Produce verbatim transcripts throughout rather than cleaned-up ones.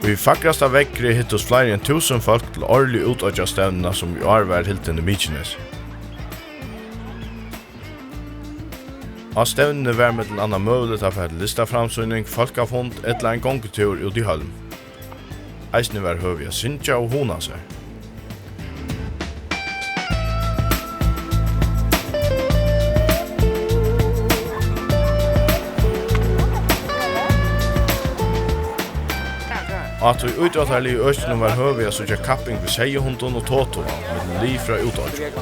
Í fagrasta veðri hittust fleiri enn túsund fólk til árligu útoyggjastevnuna, sum í ár varð hildin í Mykinesi. Á stevnuni var millum annað møguligt at fara til listaframsýning, fólkafund ella ein gongutúr út í Hólm. Eisini var høvi at syngja og hugna sær. Á tí ítróttarligu økinum var høvi at síggja kapping við seyðahundum og totoa millum lið frá útoyggjum.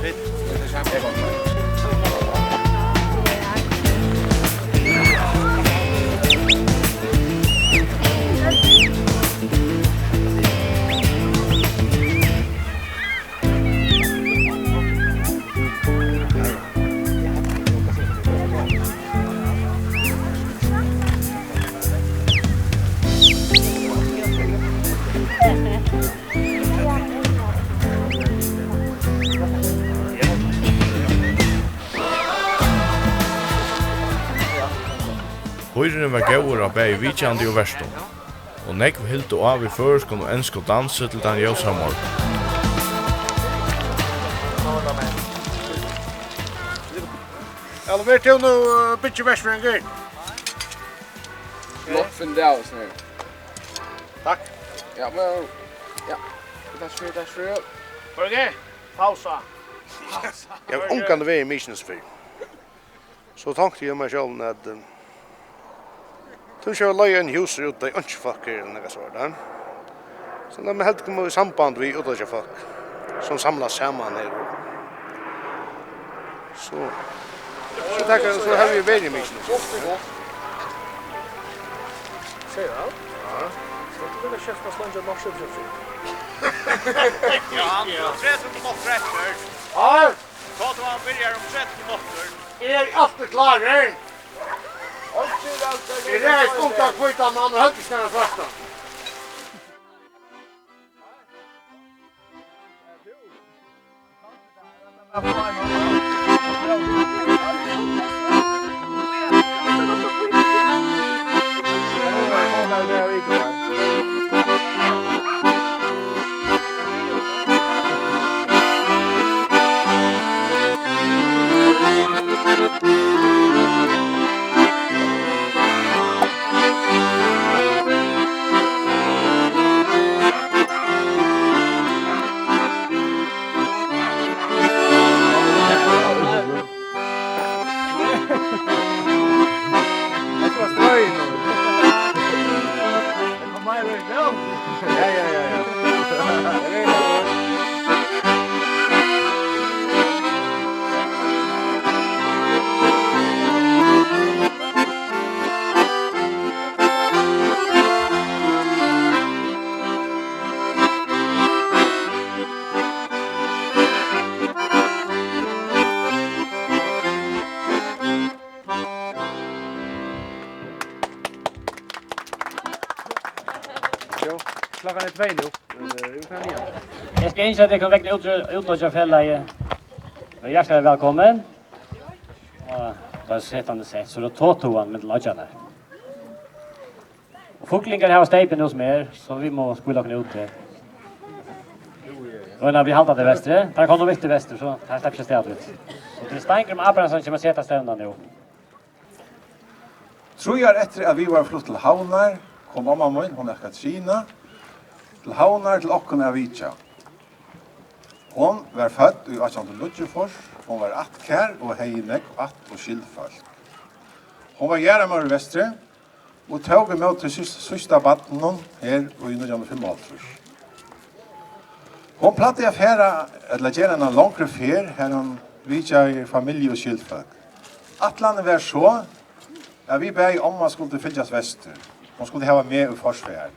Hýrurin var góður á bæði vitjandi og vertum, og nógv hildu á við føroyskum og enskum dansi til tann ljósa morgun. Ella ver tú nú, eh, byggiverksfrøðingur? Flott, finn tað av oss nú. Takk. Ja, men, ja. Takk fyri, takk fyri. Borge, pausa. Eg havi ongantíð verið í Mykinesi fyrr. So tonkti eg mær sjálvum, at, eh, tú skalt leiga inn hús út, tað er einki fólk her, ella nakað sovorðið, ha? So lat meg heldur koma í samband við útoyggjafólk, sum samlast saman her. So, so takk, so havi eg verið í Mykinesi. Segði hann? Ja. So tú vil skifta slangja nokk skjótt, skjótt. Ja, hann er tretivu minuttir eftir. Ja. So tú hann byrjar um tretivu minuttir. Er alt er klárur? Eg reis undan hvítan mann og høvdu ikki nakran svartan. Hetta var strøy nú. Kom meira í nú. Ja, ja, ja, ja. Jú, klokkan er tvey nú. Men, eh, jú, klokkan er. Eg skal ynskja tykkum vegna út-, útoyggjafelagið, eh, hjartaliga vælkomin. Og tað er settandi sett, so er tað totoan millum oyggjurnar. Og fuglingar hava steypin nú sum er, so vit mugu spíla okkum út her. Og ein av vit halda til vestri, teir koma vitt til vestri, so teir sleppa ikki avstað við. So tað er Steingrímur Abrahamsson, sum kemur at seta stevnuna nú. Trý ár eftir at vit vóru flutt til Havnar, kom omma mín, hon æt Katrina, til Havnar til okkum at vitja. Hon var fødd í átjan hundrað og níggjuogfýrs, hon var ættkær og hevði nógv ætt og skyldfólk. Hon var jarðarmóðir í Vestri og tók ímóti síðst-, síðsta barninum her í nítjan hundrað og fimmoghálvtrýss. Hon plagdi at fara, ella gera eina longri ferð, har hon vitjaði familju og skyldfólk. Ætlanin var so, at vit bæði omma skuldu fylgjast vestur. Hon skuldi hava meg í forsvar.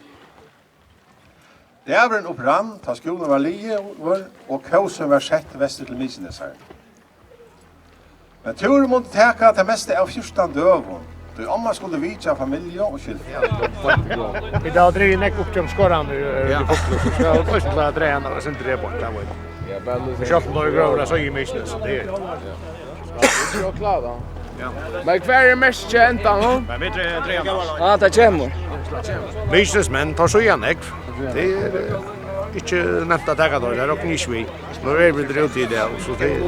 Dagurin upprann, tá skúlin var liðugur og kósin var sett vestur til Mykinesar. Men túrurin mundi taka tað mesta av fjúrtan døgum, tí omma skuldi vitja familju og skyldfólk. Vit hava drigið nógv upp gjøgnum skorarnar, eh, ja, við fuglar, so skal vit eisini klára at draga hana eitt sindur her bort, tað veit eg. Ja, bara lítið. Sjálvt um tað er gróður at síggja í Mykinesi, so tað er. Ja. Vit eru klára. Ja. Men hvar er merkið enntá nú? Men vit eru draga hana. Ja, tað kemur. Mykinesmenn, teir síggja nógv. Tað er, eh, ikki nemt at taka teir, tað rokni eg ikki við. Nú eru vit úti í dag, so tað er,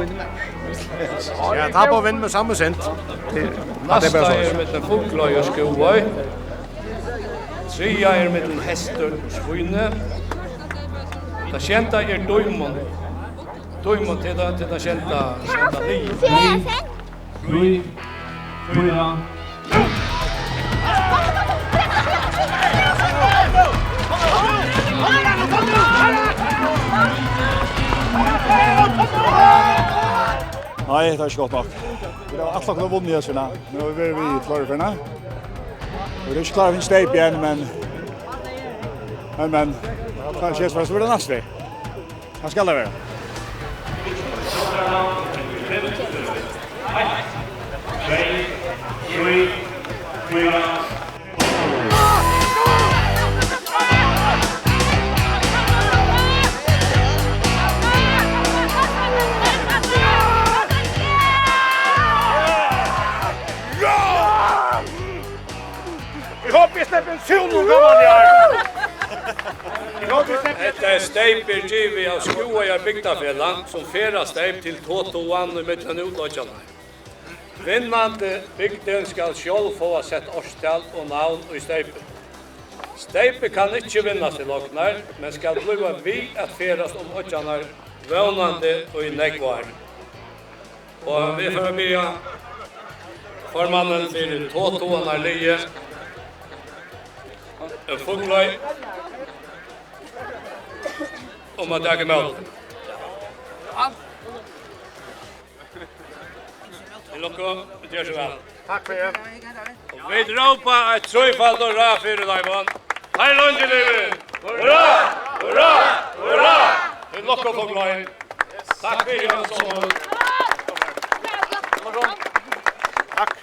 ja, tapa og vinna, men sama sint. Tað er, tað er bara soleiðis. Næsta er millum Fugloy og Skúvoy. Triðja er millum Hestur og Svínoy. Tað sjeynda er Dímun. Dímun til tað, til tað sjeynda, sjeynda lið. Trý, fýra. Nei, tað er ikki gott nokk. Vit hava alla okkum vunnið hesina. Nú hava vit verið við fleiri ferðir. Og vit eru ikki klárir fyri steyp enn, men, men, men, kanska er tað næstu ferð. Tað skal tað vera. Eg hopi, eg sleppi ein súlan gaman í ár. Eg hopi, eg sleppi. Hetta er steyp er givið av Skúvoyar bygdafelag, sum ferðasteyp til Totoan í millum útoyggjarnar. Vinnandi bygdin skal sjálv fáa sett árstal og navn í steypið. Steypið kann ikki vinnast til ognar, men skal blíva við at ferðast um oyggjarnar, vónandi í nógv ár. Og vit fara at biðja formannin fyri Totoarnar liðið, Fugloy, um at taka ímóti. Til lukku, ger so væl. Takk fyri. Og vit rópa eitt trífalt hurra fyri teimum. Heil leingi livi! Hurra! Hurra! Hurra! Til lukku, Fugloy. Takk fyri, Jónsson. Takk.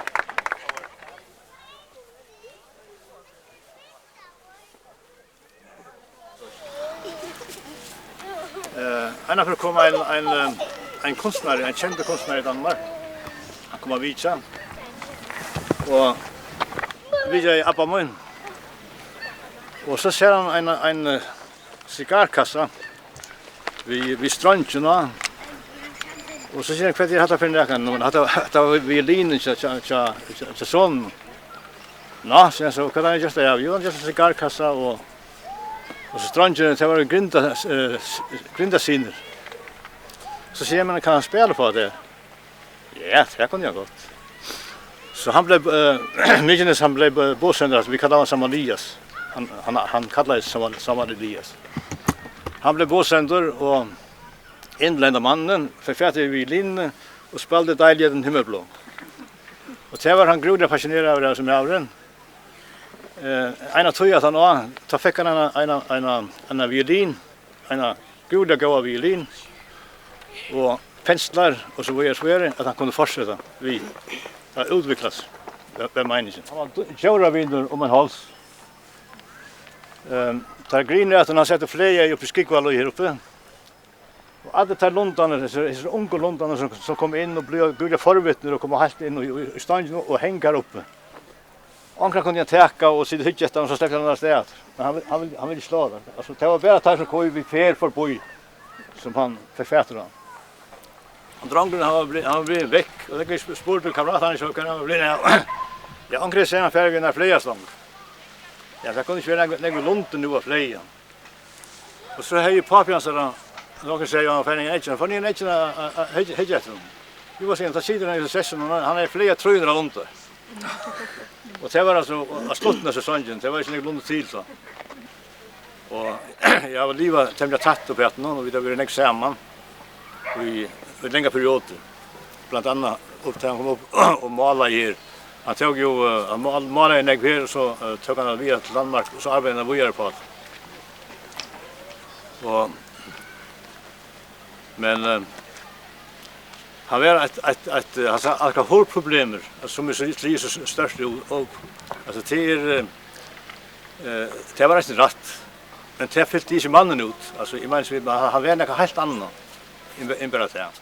Eh, einaferð kom ein, ein, eh, ein kunstnari, ein kendur kunstnari í Danmark. Hann kom at vitja. Og vitjaði abba mín. Og so sær hann ein, ein, eh, sigarkassa við, við strongum á. Og so sigur hann: "Hvat er hatta fyri nakað?" "Nú, men hatta, hatta var violinin hjá, hjá, hjá, hjá, hjá soninum." "Nå," sigur hann so, "hvat er hann gjørt av?" "Jú, hann gjørt av sigarkassa og, og so strongini, tað var grinda, eh, s-, grindasynir." So sigur hann: "Men kann hann spæla á tað?" "Ja, tað kann hann gott." So hann bleiv, eh, Mykines, hann bleiv, eh, boðsendur, altso, vit kalla hann Samalias. Hann, hann, hann kallaðist Samal-, Samalias. Hann bleiv boðsendur og innlendur mannin, fekk fatt í violinini og spældi deiliga Den Himmelblå. Og tað var hann grúiliga fascineraður av, sum maðurin. Eh, eina tíð aftaná, tá fekk hann eina, eina, eina, eina violin, eina grúiliga góða violin og penslar og so víðari, so víðari, at hann kundi fortseta við at útviklast, var, var meiningin. Hann var dj-, djóravinur um ein háls. Ehm, tað grín er, at hann setti fleyg upp í Skúvoy her uppi. Og allir teir lundarnir, hesir, hesir ungu lundarnir, sum, sum koma inn og blíva, blíva forvitnir og koma heilt inn í, í, í stongina og hanga har uppi. Onkran kundi hann taka og sita og hyggja eftir, og so slepti hann avstað aftur. Men hann vil, hann vil, hann vil ikki sláa tað. Altso, tað var bara teir, sum komu við ferð forbí, sum hann fekk fatur á. Og drongurin, hann var bli-, hann var blivin vekk, og tað sp-, spurdi kameratarnar, so hvar hann var blivin av. Ja, onkran segði, hann fer við eina fleygastong. Ja, tað kundi ikki vera nógv, nógv lundi nú at fleyga. Og so hevði pápi hansara, nokkur segði, hann fann ein eggina, fann ein eggina at, at, at hyggja, hyggja eftir honum. Jú, var sigur, tá situr hann í sessinum, hann, hann hevði fleygt trý hundrað lundar. Og tað var altso, á sluttan av sesongin, tað var ikki nógv lundi til, so. Og eg havi livað temmiliga tætt uppi at honum, og vit hava verið nógv saman í, í langa periodu. Blant annað upp til hann kom upp og málaði her. Hann tók jú, eh, hann mál-, málaði nógv her, og so, eh, tók hann tað við til Danmark, og so arbeiddi hann víðari uppá tað. Og, men, eh, hann var eitt, eitt, eitt, eh, hann sá alkoholproblemir, altso, sum er so, so, so stórt í, og, altso, tað er, eh, eh, tað var eisini rætt, men tað fylti ikki mannin út. Altso, eg meini, sum, hann, hann var nakað heilt annað. Inn-, innbera tað.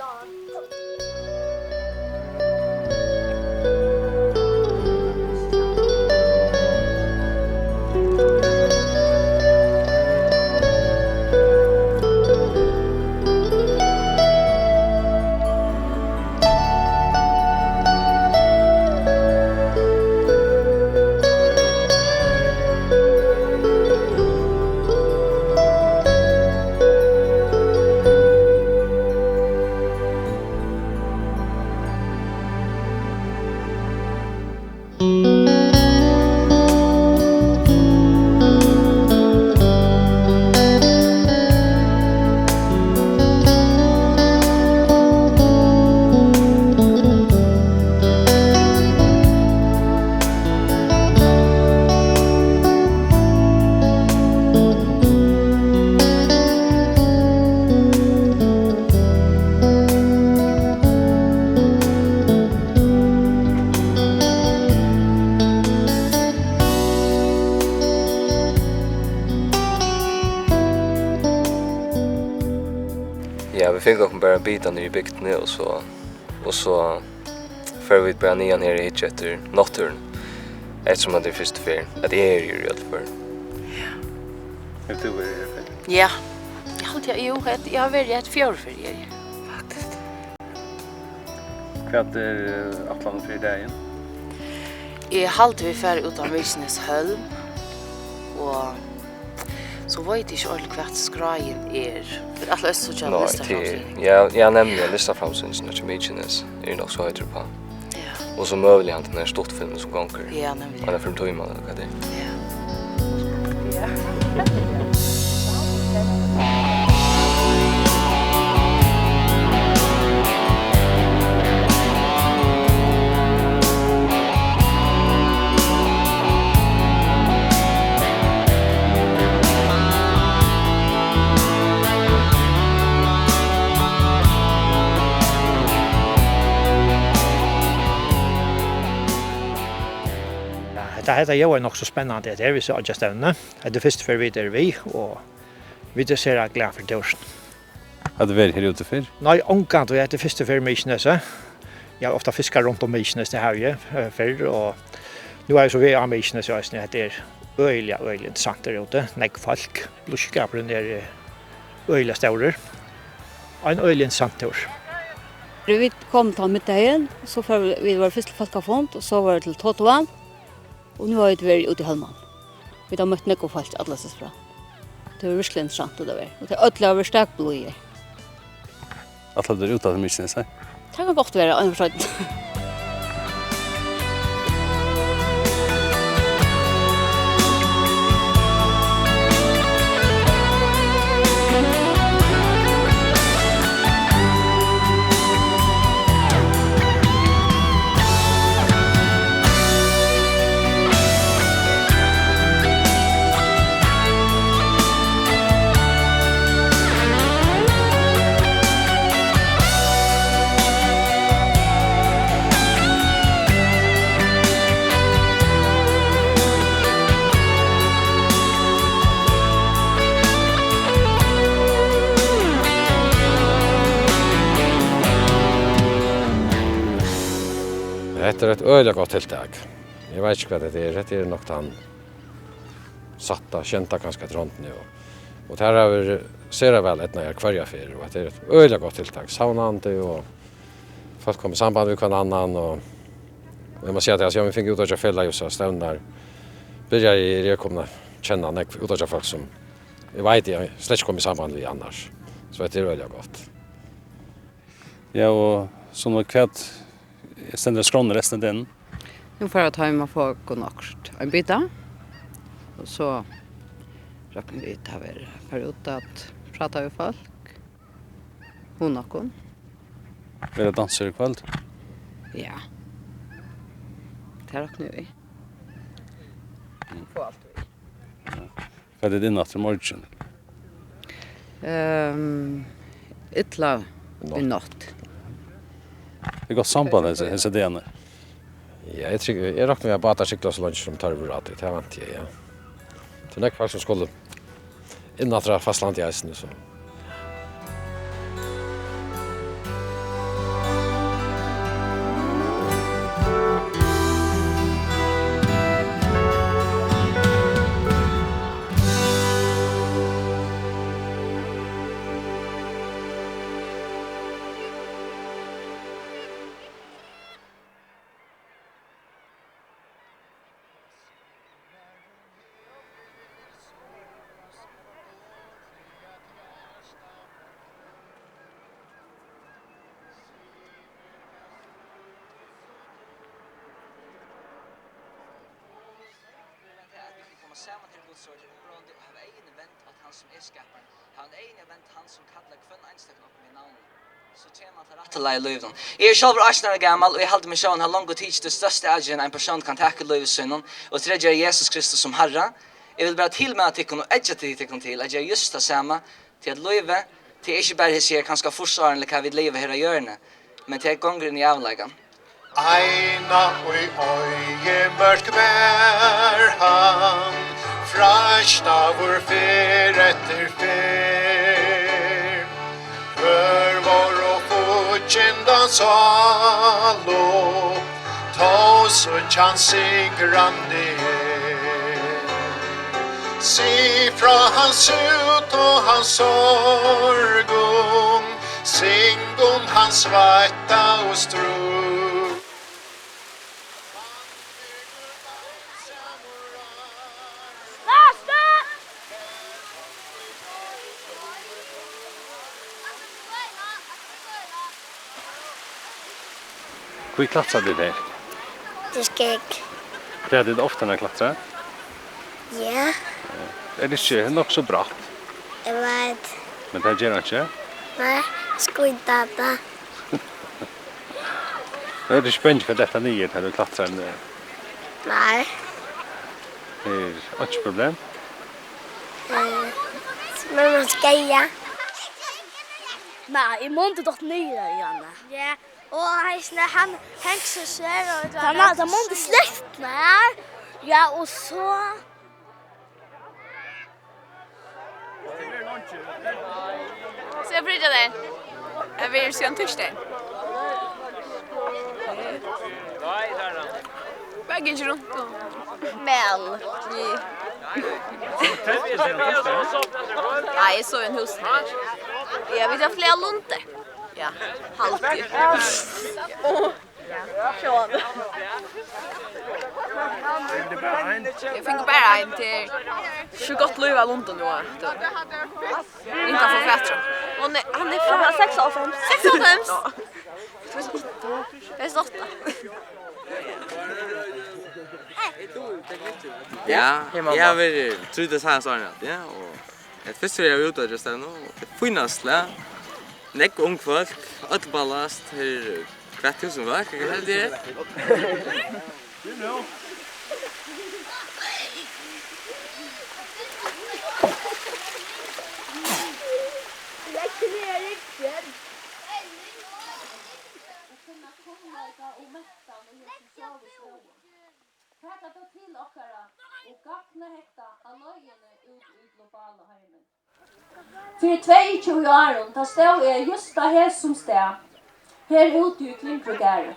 Ja, vit fingu okkum bara ein bita niðri í bygdini, og so, og so fóru vit bara niðan her og hyggja eftir náttúruni, eftirsum at tað er fyrstu ferð, at eg eri her í øllum førum. Hevur tú verið her fyrr? Ja. Eg haldi, eg, jú, eg, eg havi verið her fjórar ferðir, eg, faktiskt. Hvat er, eh, ætlanin fyri dagin? Eg haldi, vit fara út á Mykineshólm, og so veit eg ikki ordiliga, hvat skráin er. Vit ætla at síggja Nei, listaframsýning. Ja, ja, nemliga, listaframsýningin hjá Mykines er nokk so heitur uppá. Ja. Og so møguliga hann, tann her stuttfilmin sum gongur. Ja, nemliga. Hann er fyri ein tíma, ella hvat tað er. Ja. Ja. Ja, hetta, hetta ljóðar nokk so spennandi, at her við so oyggjastevnu. Hetta er fyrstu ferð, vit eru við, og vit eru sera glað fyri túrin. Hevur tú verið her úti fyrr? Nei, ongantíð. Hetta er fyrstu ferð í Mykinesi. Eg havi ofta fiskað runt um Mykines, tað havi eg, eh, fyrr, og nú havi eg so verið á Mykinesi eisini. Hetta er øgiliga, øgiliga interessant her úti. Nógv fólk. Blíðskapurin er, eh, øgiliga stórur. Ein øgiliga interessantur túrur. Vit komu til middagin, so fóru vit, vit vóru fyrst til fólkafund, og so vóru vit til Totovan, og nú hava vit verið úti í Hólman. Vit hava møtt nógv fólk allastaðni frá. Tað var virkuliga interessant, tað var. Og tey øll hava verið stakblíð. Ætlar tú út aftur Mykines, ha? Tað kann gott vera, ein for seinni. Hetta er eitt øgiliga gott tiltak. Eg veit ikki, hvat hetta er. Hetta er nokk tann sætta, sjeynda kanska eftir hondini, og, og tær hava verið sera væl eydnaðar hvørja ferð, og hetta er eitt øgiliga gott tiltak, savnandi, og fólk koma í samband við hvønn annan, og, og eg má siga tað, at síðan vit fingu Útoyggjafelagið, og so stevnurnar byrjaðu, eri eg komin at kenna nógv útoyggjafólk, sum eg veit eg slett ikki kom í samband við annars, so hetta er øgiliga gott. Ja, og so nú, hvat stendur á skránni restina av degnum? Nú fara vit heim og fáa okkum okkurt, ein bita, og so rokna vit at vera, fara út at práta við fólk, hugna okkum. Verða dansur í kvøld? Ja. Tað rokna vit við. Mm. Fáa alt við. Ja. Hvat er tað inn aftur í morgin? Ehm, illa í nátt. Tað er gott samband hesi, hesi dagarnar. Ja, eg trúgvi, eg rokni við, at bátar sigla so leingi sum tørvur er á tí, tað vænti eg, ja. Tað er nógv fólk, sum skulu inn aftur á fastlandið eisini, so. At vit kunnu koma saman her í Guds orði, umráðandi, og hava eyguni vend á tann, sum er skaparin, hava eyguni vend á hann, sum kallar hvønn einstakan okkum við navni, so kemur hann til rætta leið í lívinum. Eg eri sjálvur átjan ára gamal, og eg haldi meg sjálvan hava longu tikið ta størstu avgerðina, ein persónur kann taka í lívi sínum, og tað er at gera Jesus Kristus sum Harra. Eg vil bara tilmæla tykkum og eggja tykkum til at gera júst tað sama, tí at lívið, tað er ikki bara hesi her kanska fýrs árini, ella hvat vit liva her á jørðini, men tað gongur inn í ævinleikan. Eina í oyðimørk var hann, freistaður ferð eftir ferð. Sálu, tó so hann sigrandi er. Sig frá hans út og hans sorgum, syng um hans veitta og strúk. Hví klatra tit her? Tað er skegg. Plaga tit ofta at klatra? Ja. Er tað ikki nokk so bratt? Eg veit. Men tað ger hann ikki? Nei, skíta tað. Er tú ikki bangin fyri at detta niður, tá tú klatrar niður? Nei. Er einki problem? Eh, men man skal, ja. Nei, eg mundi dottið niður har, Janne. Ja, og hesin, hann hevur so stórar, og tað má, tað mundi sleppa, nei. Ja, og so So eg brúki tey. Eg verið síðan týsdagin. Bara gingið runt og mæl við. Nei, eg sá ein hús her. Ja, vit hava fleiri lundir. Ja, haldið. Eg fingu bara ein til. So gott lív av lundum nú, at eg kann fáa fatur á. Hon er, hann er frá, hann er seks og hálvfems. Seks og hálvfems? Ja. Tað er so átta. Ja, eg havi verið trýss ára, ja, og Hetta fyrsta ferð eg havi útoyggjastevnu, og tað er fínasta slag. Nógv ung fólk, øll ballast, her eru hvat túsund fólk, eg haldi eg. Taka tað til okkara og gagna hetta á leiðini út í globala heimin. Fyri tveyogtjúgu árum, tá stóð eg júst á hesum stað, her úti í Klingrugarði.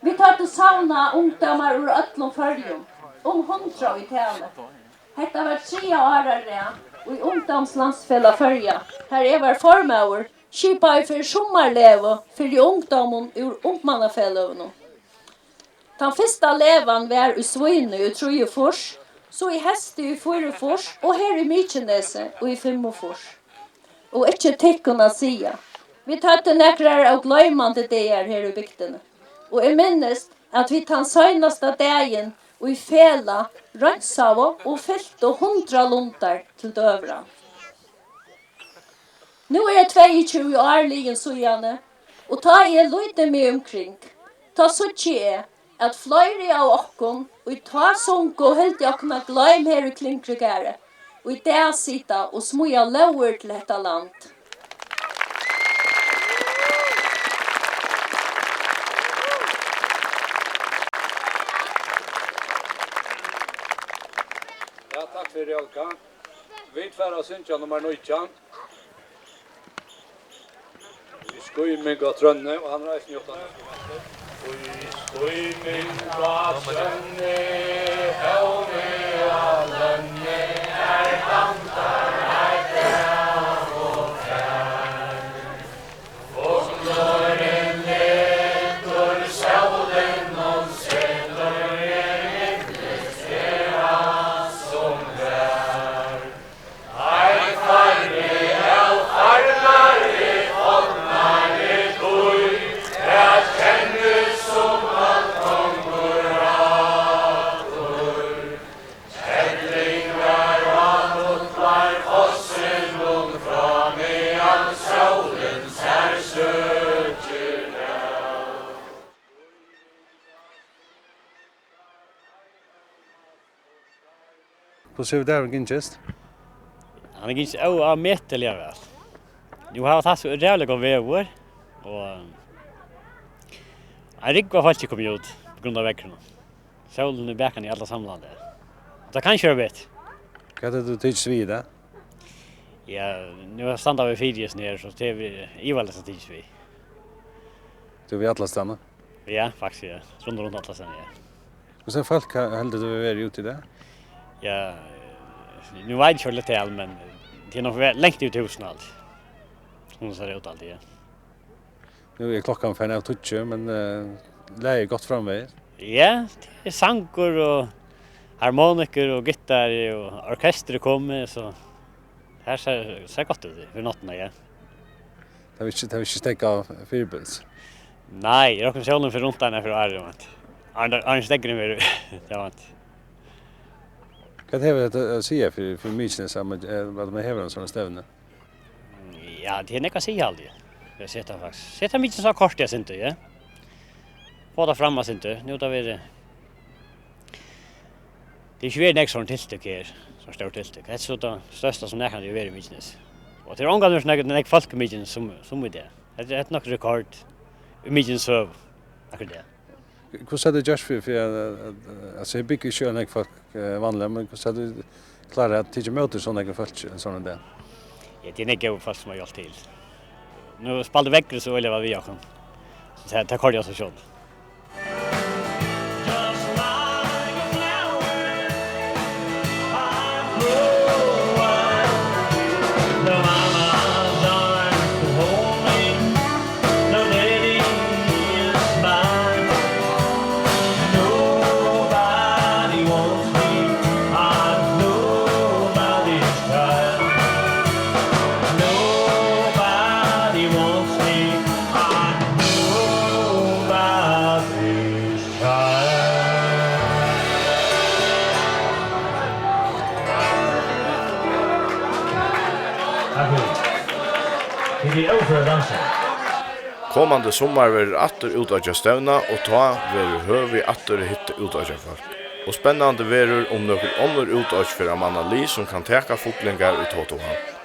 Vit høvdu savnað ungdómar úr øllum Føroyum, um hundrað í tali. Hetta var triðja árið í rað, ið Ungdómslandsfelag Føroya, har eg var formaður, skipaði fyri summarlegu fyri ungdómum úr ungmannafeløgunum. Tann fyrsta legan var í Svínoy í trýogfýrs, so í Hesti í fýraogfýrs og her í Mykinesi í fimmogfýrs. Og ikki tykkum at siga, vit høvdu nakrar ógloymandi dagar her í bygdini, og eg minnist, at vit tann seinasta dagin í felag reinsaðu og fyltu hundrað lundar til døgurðan. Nú eru tveyogtjúgu ár liðin síðani, og tá eg líti meg umkring, tá síggi eg, at fleiri av okkum, ið tá sungu, hildu okkum at gloym her í Klingrugarði, í dag sita og smíða lógir til hetta land. Ja, takk fyri, Olga. Vit fara at syngja nummar nítjan. Í skýming á trønni, og hann er eisini í uttan. Í skýming á trønni, hóvni á lønni, har bandar eitt av og fær. Fuglurin letur, sólin hon setur, er yndisliga sum var. Ein fleiri av farnari, fornari tíð, tað kennist sum at ongur aftur. Kellingar á Utlarfossinum frá, meðan sólin sær søkir av. Hvussu hevur dagurin gingist? Hann hevur gingist ómetaliga væl. Nú hava vit havt so ræðuliga gott veður, og ein rúgva av fólki er komið út á grund av veðrinum. Sólin er bakandi í alla samlandi. Og tað kann ikki vera betri. Hvat hevur tú tikist við í dag? Ja, nú standa vit fyri hesum her, so tað er ivaleyst at tikist við. Tú ert allastaðni? Ja, faktiskt, ja. Rundt, rundt allastaðni, ja. Hvussu nógv fólk he-, heldur tú hevur verið úti í dag? Ja, nú veit eg ikki, hvussu tað er, men tað er nokk ver-, langt yvir túsund alt. Sum tað sær út alt, ja. Nú er klokkan farin av tíggju, men, eh, lagið er gott framvegis. Ja, tað er sangur og harmonikur og gittari og orkestur er komið, so her sær, sær gott út fyri náttina, ja. Tað vil ikki, tað vil ikki steðga fyribils. Nei, eg rokni sjálvum fyri rundt eina fyri ári, vant. Arne, Arne Stegrin verður, tað vant. Hvat hevur hetta at siga fyri, fyri Mykines, at man, eh, at man hevur ein sånn stevnu? Ja, tað er nógv at siga, haldi eg. Eg seti faktiskt, seti Mykines á kortið, ja, sindur, ja. Fáa tað fram, ja, sindur. Nú tað verður, tað er ikki verið nógv sånn tiltøk her, so stór tiltøk. Hetta er so tað størsta sum nakrantíð hevur verið í Mykines. Og tað er ongantíð so nógv, nógv fólk í Mykines sum, sum í dag. Hetta er, hetta er nokk rekord í Mykines søgu, akkurát tað. Hvussu hevur tú gjørt fyri, fyri at, at, at, altso, her búgva ikki so nógv fólk, eh, vanliga, men hvussu hevur tú klárað at taka ímóti so nógvum fólki ein sånn dag? Ja, tað er nógv góð fólk sum hava hjálpt til. Nú spældi veðrið so øgiliga væl við okkum. So tað, tað koyrdi av seg sjálvt. Takk fyri. Tit eru óføra at dansa. Komandi summar verður aftur útoyggjastevna, og tá verður høvi aftur at hitta útoyggjafólk. Og spennandi verður, um nøkur onnur útoyggj fer at manna lið, sum kann taka fuglingar í totohan.